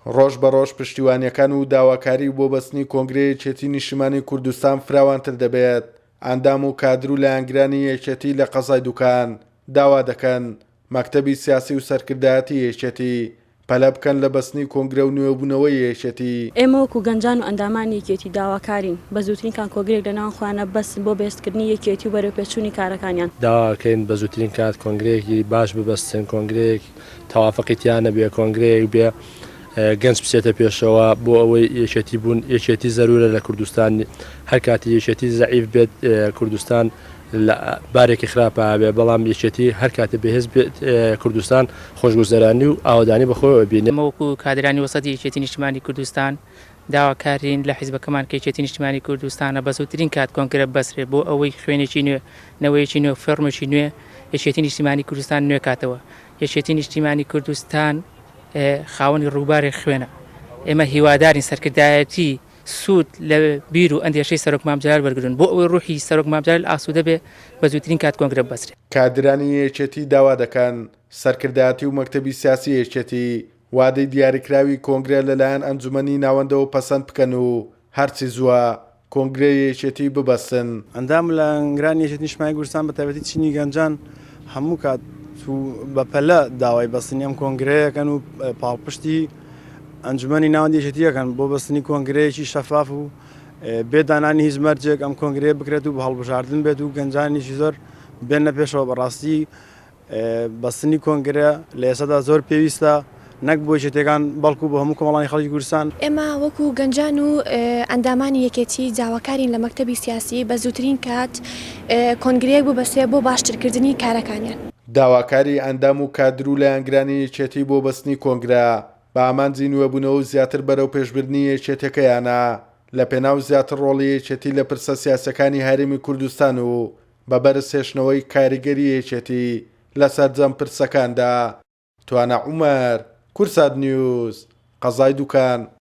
ڕۆژ بە ڕۆژ پشتیوانیەکان و داواکاری بۆ بەستنی کۆنگرەی یەکێتی نیشتیمانی کوردستان فراوانتر دەبێت، ئەندام و کادر و لایەنگرانی یەکێتی لە قەزای دوکان داوا دەکەن مەکتەبی سیاسی و سەرکردایەتی یەکێتی پەلە بکەن لە بەستنی کۆنگرە و نوێبوونەوەی یەکێتی. ئێمە وەکو گەنجان و ئەندامانی یەکێتی داواکارین بە زووترین کات کۆگرێک لە ناوان خۆیانا ببەستن بۆ بەهێزکردنی یەکێتی و بەرەوپێشچوونی کارەکانیان. داواکەین بە زووترین کات کۆنگرەیەکی باش ببەستن، کۆنگرەیەک تەوافقی تیا نەبێ، کۆنگرەیەک بێ گەنج بچێتە پێشەوە بۆ ئەوەی یەکێتی بوون، یەکێتی زەرورە لە کوردستان، هەر کاتی یەکێتی زەعیف بێت کوردستان لە بارێکی خراپا بێ، بەڵام یەکێتی هەر کاتێ بەهێز بێت کوردستان خۆشگوزەرانی و ئاوەدانی بەخۆیەوە بینێ. ئێمە وەکو کادرانی وەسەتی یەکێتی نیشتمانی کوردستان داواکارین لە حیزبەکەمان کە یەکێتی نیشتمانی کوردستانە بە زووترین کات کۆنگرە ببەسترێت بۆ ئەوەی خوێنێکی نوێ، نەوەیەکی نوێ، فۆرمێکی نوێ یەکێتی نیشتیمانی کوردستان نوێ کاتەوە. یەکێتی نیشتیمانی کوردستان خاوەنی ڕووبارێک خوێنە. ئێمە هیوادارین سەرکردایەتی سوود لە بیر و ئەندێشەی سەرۆک مام جەلال وەرگرن بۆ ئەوەی ڕوحی سەرۆک مام جەلال ئاسوودە بێ بە زووترین کات کۆنگرە ببەسترێت. کادرانی یەکێتی داوا دەکەن سەرکردایەتی و مەکتەبی سیاسی یەکێتی وادەی دیاریکراوی کۆنگرە لەلایەن ئەنجومەنی ناوەندەوە پەسەند بکەن و هەرچی زووە کۆنگرەی یەکێتی ببەستن. ئەندام و لایەنگرانی یەکێتی نیشتمانی کوردستان بە تایبەتی چینی گەنجان هەموو کات و بە پەلە داوای بەستنی ئەم کۆنگرەیە ئەکەن و پاڵپشتی ئەنجومەنی ناوەندی یەکێتی ئەکەن بۆ بەستنی کۆنگرەیەکی شەفاف و بێ دانانی هیچ مەرجێک ئەم کۆنگرەیە بکرێت و بە هەڵبژاردن بێت و گەنجانێکی زۆر بێنە پێشەوە بەڕاستی بەستنی کۆنگرە لە ئێستادا زۆر پێویستە نەک بۆ یەکێتیەکان بەڵکو بۆ هەموو کۆمەڵانی خەڵکی کوردستان. ئێمە وەکو گەنجان و ئەندامانی یەکێتی داواکارین لە مەکتەبی سیاسی بە زووترین کات کۆنگرەیەک ببەستێ بۆ باشترکردنی کارەکانیان. داواکاری ئەندام و کادر و لایەنگرانی یەکێتی بۆ بەستنی کۆنگرە بە ئامانجی نوێبوونەوە و زیاتر بەرەوپێشبردنی یەکێتیەکەیانە لەپێناو زیاتر ڕۆڵی یەکێتی لە پرسە سیاسیەکانی هەرێمی کوردستان و بە بەرز هێشتنەوەی کاریگەری یەکێتی لە سەرجەم پرسەکاندا. توانا عومەر، کوردسات نیوز، قەزای دوکان.